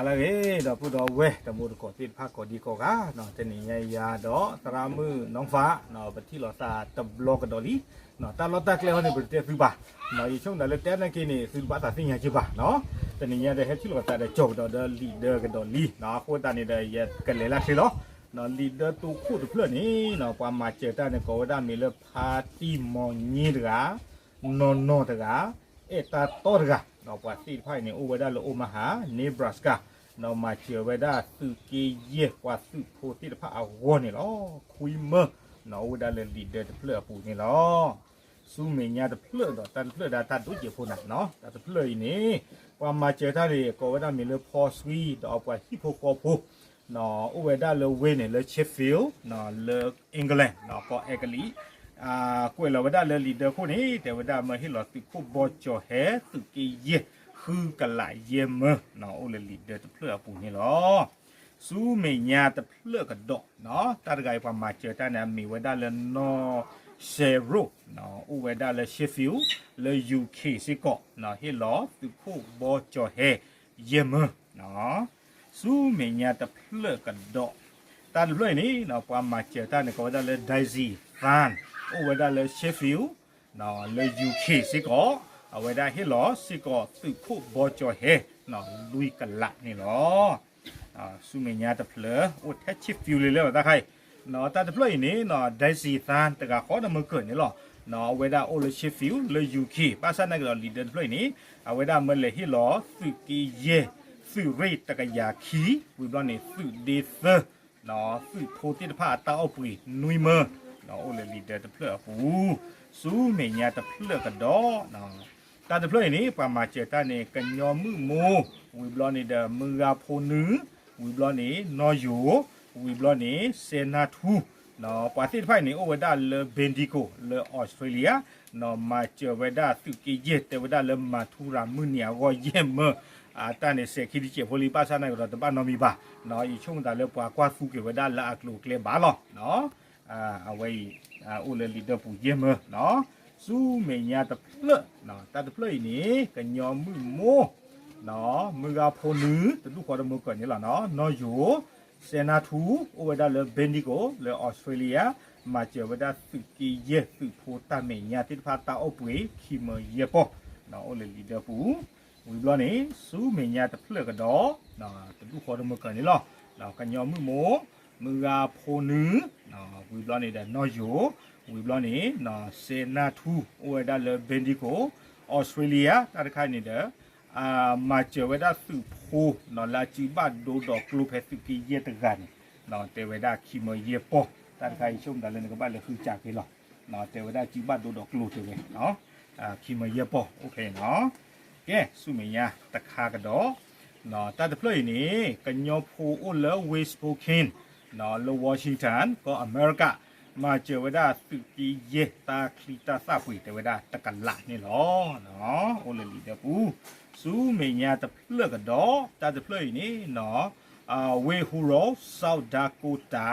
လၢအဂ့ၤ ဒီပုၢ်ဒီဝဲၢ်တံၤသကိးသ့ၣ်တဖၣ်ကိးဒံကိးဂၤ, တနံၤညါယၤဒီးသရၣ်မုၣ်နီၢ်ဖး ပထံၣ်လိာ်သးတဘျီကဒီးလံ, တၢ်လီၢ်တၢ်ကျဲအံၤန့ၣ် ပတတဲသုဘၣ်, ယဆိကမိၣ်တၢ်လၢတဲနာ်က့န့ၣ် သုတဘၣ်သးသ့ၣ်ညါက့ဘၣ်, တနံၤညါဒီးဟဲထံၣ်လိာ်သးဒီးကၠီၤကဒီးဒီးလံာ်ဒၢကဒီးလံ, အဃိသတးန့ၣ်ဒီး ယကလဲၤလၢချ့လီၤ, လံာ်ဒၢတိခိၣ်တဖျၢၣ်န့ၣ် ပှၤမၤစၢၤတၢ်န့ၣ် ကိးဝဲဒၣ်မ့ၢ်လၢဖါတံၢ်မီၤည့တဂၤ နီၢ်နီၢ်တဂၤ, အဲၣ်တၢ်တီတဂၤ, ပှၤသ့ၣ်တဖၣ်အံၤန့ၣ် အိၣ်ဝဲဒၣ်လၢ Omaha, Nebraska, ဒီးမၤစၢၤဝဲဒၣ်သုးက့ယဲၢ်ပှၤသုးဖိသ့ၣ်တဖၣ်အဂီၢ်န့ၣ်လီၤ. ခွံမၢ အိၣ်ဝဲဒၣ်လၢလံာ်ဒၢတဖျၢၣ်အပူၤန့ၣ်လီၤ. ဆူမဲာ်ညါတဖျၢၣ်ဒီးတၢ်တဖျၢၣ်ဒၣ်တၢ်ဒိၣ်စဲးဖိနၤ, တၢ်တဖျၢၣ်အံၤန့ၣ် ပှၤမၤစၢၤတၢ်န့ၣ် ကိးဝဲဒၣ်မ့ၢ်လၢဖီဆွံ ဒီးပှၤဟံၣ်ဖိဃီဖိ အိၣ်ဝဲဒၣ်လၢဝ့ၢ်န့ၣ် လၢ Sheffield, လၢ England, ကီၢ်အဲကလံး, ကွဲးလီၤဝဲဒၣ်လၢလံာ်ဒၢခိၣ်န့ၣ် တဲဝဲဒၣ်မၢဟ့ၣ်လီၤသုးခိၣ်ဘီကၠီၤဟဲ သုးက့ယဲၢ် ဃုကလးယဲၢ်မၢ, အိၣ်လၢလံာ်ဒၢတဖျၢၣ်အပူၤန့ၣ်လီၤ. ဆူမဲာ်ညါတဖျၢၣ်ကဒီး, တၢ်တဂၤအံၤပှၤမၤစၢၤတၢ်န့ၣ် အမ့ၢ်ဝဲဒၣ်လၢနီၢ်စဲးရိၣ်, အိၣ်ဝဲဒၣ်လၢ Sheffield, လၢ UK စ့ၢ်ကီး, ဟ့ၣ်လီၤသုးခိၣ်ဘီကၠီၤဟဲ ယဲၢ်မၢ ဆူမဲာ်ညါတဖျၢၣ်ကဒီး, တၢ်တဖျၢၣ်အံၤန့ၣ် ပှၤမၤစၢၤတၢ်န့ၣ် ကိးဝဲဒၣ်လၢ Daisy Thang, အိၣ်ဝဲဒၣ်လၢ Sheffield, လၢ UK စ့ၢ်ကီး, အဝဲဒၣ်ဟ့ၣ်လီၤစ့ၢ်ကီးသုးခိၣ်ဘီကၠီၤဟဲ လွံၢ်ကလးန့ၣ်လီၤ. ဆူမဲာ်ညါတဖျၢၣ် အိၣ်ထဲ Sheffield လံလၢတၢ်ခါအံၤ, တၢ်တဖျၢၣ်အံၤန့ၣ် Daisy Thang တဂၤဃီဒီးမၢကၢၢ်န့ၣ်လီၤ. အဝဲဒၣ်အိၣ်လၢ Sheffield လၢ UK, ဘၣ်ဆၣ်သနာ်က့ဒီးလံာ်ဒၢတဖျၢၣ်အံၤန့ၣ် အဝဲဒၣ်မၢလဲၤဟ့ၣ်လီၤသုးက့ယဲၢ် သုးရ့ၣ်တကယၤခံ, ဝံၤဘျီန့ၣ် သုးဒ့သၢ, သုးဖိသ့ၣ်တဖၣ်အတၢ်အိၣ်ပှ့ၤနွံမၢ, အိၣ်လၢလံာ်ဒၢတဖျၢၣ်အပူၤ, ဆူမဲာ်ညါတဖျၢၣ်ကဒီး, တၢ်တဖျၢၣ်အံၤန့ၣ် ပှၤမၤစၢၤတၢ်န့ၣ် ကညီမုၣ်မိၢ်, ဝံၤဘျီန့ၣ်ဒီး မုၢ်ဂၤဖိနု, ဝံၤဘျီန့ၣ် နီၢ်ယိၤ, ဝံၤဘျီန့ၣ် စဲနါထူ, ပှၤသ့ၣ်တဖၣ်အံၤန့ၣ် အိၣ်ဝဲဒၣ်လၢ Bendigo လၢ Australia, မၤစၢၤဝဲဒၣ်သုးက့ယဲၢ် တဲဝဲဒၣ်လၢမၤထူရၤမုၢ်နံၤအဂီၢ်ယဲၢ်မၢ, အတၢ်န့ၣ်စဲးခံတစဲးဖိလံ ဘၣ်ဆၣ်သနာ်က့ဒီးတဘၣ်နီတမံၤဘၣ်, ယဆိကမိၣ်သးလၢပှၤကွၢ်သူက့ၤဝဲဒၣ်လၢအကျိၤအကျဲဘၣ်လီၤ. အဝဲအံၤ အိၣ်လၢလံာ်ဒၢပူၤယဲၢ်မၢ, ဆူမဲာ်ညါတဖျၢၣ်, တၢ်တဖျၢၣ်အံၤန့ၣ် ကညီမုၣ်မိၢ်, မုၢ်ဂၤဖိနု တဒူၣ်ဃီဒီးမၢကၢၢ်န့ၣ်လီၤ, နီၢ်ယိၤ, စဲနါထူ, အိၣ်ဝဲဒၣ်လၢ Bendigo လၢ Australia, မၤစၢၤဝဲဒၣ်သုးက့ယဲၢ်သုးဖိတၢ်မဲာ်ညါသ့ၣ်တဖၣ်တၢ်အိၣ်ပှ့ၤ ခံမၢယဲၢ်ပီၢ်, အိၣ်လၢလံာ်ဒၢပူၤ, ဝံၤဘျီန့ၣ် ဆူမဲာ်ညါတဖျၢၣ်ကဒီး, တဒူၣ်ဃီဒီးမၢကၢၢ်န့ၣ်လီၤ, ကညီမုၣ်မိၢ်, မုၢ်ဂၤဖိနု, ဝံၤဘျီန့ၣ်ဒီးနီၢ်ယိၤ, ဝံၤဘျီန့ၣ် စဲနါထူ အိၣ်ဝဲဒၣ်လၢ Bendigo, Australia တၢ်တခါအံၤန့ၣ်ဒီး မၤစၢၤဝဲဒၣ်သုးဖိ လၢအစုဘၣ်ဒိဒီးကျိဖဲသုးက့ယဲၢ်တဂၤန့ၣ်, တဲဝဲဒၣ်ခံမၢယဲၢ်ပီၢ်, တၢ်တခါအံၤဆိကမိၣ်သးလၢနကဘၣ်လဲၤဃုစးက့ၤလီၤ, တဲဝဲဒၣ်စုဘၣ်ဒိဒီးကျိတဲဝဲ, ခံမၢယဲၢ်ပီၢ် အိၣ်ဖဲန့ၣ်လီၤ. ကဲ ဆူမဲာ်ညါတခါကဒီး, တၢ်တဖျၢၣ်အံၤန့ၣ် ကညီဖိအိၣ်လၢ West Spokane လၢ Washington ကီၢ်အမဲရကၤ, မၤစၢၤဝဲဒၣ်သုးက့ယဲၢ်တၢ်ချံတၢ်သၣ်ပှ့ၤ တဲဝဲဒၣ်တကလးန့ၣ်လီၤ. အိၣ်လၢလံာ်ဒၢပူၤ, ဆူမဲာ်ညါတဖျၢၣ်ကဒီး, တၢ်တဖျၢၣ်အံၤန့ၣ် ဝ့ၢ်ဟူရိၤ South Dakota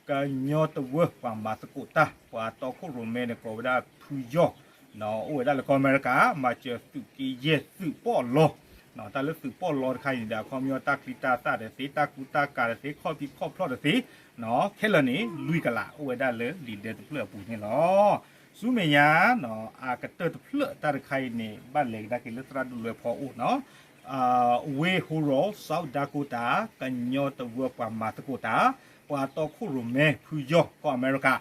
ကညီတဝၢပှၤမၤသကိးတၢ် ပှၤတီခိၣ်ရိၣ်မဲန့ၣ် ကိးဝဲဒၣ်ဖုယီၢ်, အိၣ်ဝဲဒၣ်လၢကီၢ်အမဲရကၤ, မၤစၢၤသုးက့ယဲၢ်သုးပီၣ်လီ, တၢ်လၢသုးပီၣ်လီတခါအံၤန့ၣ်ဒီး အခီပညီတၢ်ချံတၢ်သၣ်တသ့, တၢ်ကူတၢ်ကၤတသ့, ခီၣ်ဖံးခီၣ်ဖျီၣ်တသ့, ခဲလၢာ်န့ၣ် လွံၢ်ကလး အိၣ်ဝဲဒၣ်လၢလံာ်ဒၢတဖျၢၣ်အပူၤန့ၣ်လီၤ. ဆူမဲာ်ညါ အကတၢၢ်တဖျၢၣ်တၢ်တခါအံၤန့ၣ် ဘၣ်လဲၤကဒါက့ၤလၢသရၣ်ဒိၣ်လွဲဖီအိၣ် ဝ့ၢ်ဟူရိၤ South Dakota ကညီတဝၢပှၤမၤသကိးတၢ်, ပှၤတီခိၣ်ရိၣ်မဲဖုယီၢ် ကီၢ်အမဲရကၤ,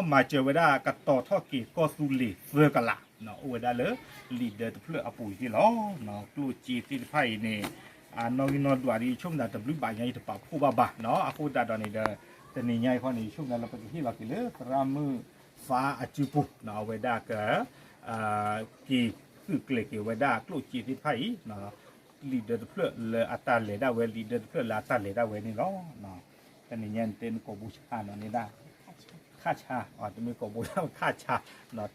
မၤစၢၤဝဲဒၣ်ကတီၤထီၣ်က့ၤကီၢ်သူလ့ၤသၢကလး, အိၣ်ဝဲဒၣ်လၢလံာ်ဒၢတဖျၢၣ်အပူၤအံၤန့ၣ်လီၤ. ကျိၣ်စ့သ့ၣ်တဖၣ်အံၤန့ၣ် အနီၣ်ဂံၢ်နီၣ်ဒွးဒီး ယဆိကမိၣ်သးတဘျုးဘၣ်ညါ ယတပာ်ဖှိၣ်ဘၣ်ဘၣ်, အဃိသတးဒီးန့ၣ်ဒီး တနံၤညါအံၤဃီန့ၣ် ယဆိကမိၣ်သးလၢပကဟ့ၣ်လီၤက့ၤလၢသရၣ်မုၣ်ဖးအစုပူၤ, အဝဲဒၣ်က က့ၤသုးကျဲၤက့ၤဝဲဒၣ်ကျိၣ်စ့သ့ၣ်တဖၣ်အံၤ, လံာ်ဒၢတဖျၢၣ်လၢအတၢ်လဲၤဒၣ်ဝဲ, လံာ်ဒၢတဖျၢၣ်လၢအတၢ်လဲၤဒၣ်ဝဲန့ၣ်လီၤ. တနံၤညါနတဲနကိာ်ဘိဆါနီၤန့ၣ်ဒၣ်, ခၣ်ဆါ, တမ့ၢ်ကိာ်ဘိခၣ်ဆါ,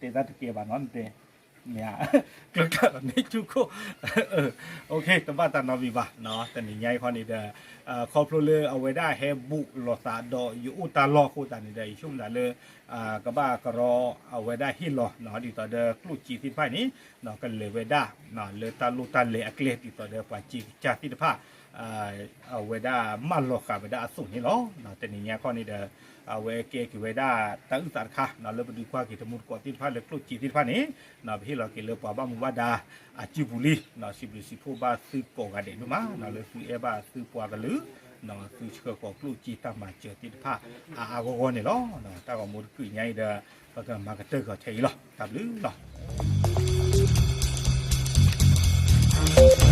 တဲတၢ်တကဲဘၣ်နီၤ နတဲ, မ့ၢ် ကျၢၤကျၢၤလီၤန့ၢ်ဆူၣ်ခိၣ်, တဘၣ်တၢ်နီတမံၤဘၣ်, တနံၤညါအံၤခီန့ၣ်ဒီး ခီဖျိလၢအဝဲဒၣ်ဟဲဘူးလိာ်သးဒီးယအိၣ်တၢ်လီၢ်အဃိသတးန့ၣ်ဒီး ယဆိကမိၣ်သးလၢ ကဘၣ်ကရီအဝဲဒၣ်ဟ့ၣ်လီၤ ဒ်သိးဒီးကျိၣ်စ့သ့ၣ်တဖၣ်န့ၣ် ကလဲၤဝဲဒၣ် လၢတၢ်လိၣ်တၢ်လဲၤအကျဲ ဒ်သိးဒီးပှၤစ့ကစၢ်သ့ၣ်တဖၣ် အဝဲဒၣ်မၢလီၤဃာ်ဝဲဒၣ်အသိးန့ၣ်လီၤ. တနံၤညါခီန့ၣ်ဒီး အဝဲကဲက့ၤဝဲဒၣ်တၢ်အုၣ်သးတခါ လၢပဒုးကွၢ်က့ၤတမူတကိးသ့ၣ်တဖၣ်လၢကျိၣ်စ့သ့ၣ်တဖၣ်န့ၣ် ပဟ့ၣ်လီၤက့ၤလၢပှၤဘၣ်မူဘၣ်ဒါအစုပူၤလံ, စံးဘျုးစံးဖှိၣ်ဘၣ်သုကိးဂၤဒဲးဒိၣ်မး လၢသုအဲၣ်ဘၣ်သုပှၤကလုာ် သုဆှၢဃီၤကျိၣ်စ့တၢ်မၤစၢၤသ့ၣ်တဖၣ်အါအါဂီၢ်ဂီၢ်န့ၣ်လီၤ. တၢ်ဂီၤမူတကုာ်ညါအံၤဒီး ပကမၤကတၢၢ်ကီၤထဲအံၤလီၤ. တၢ်ဘျုးလီၤ.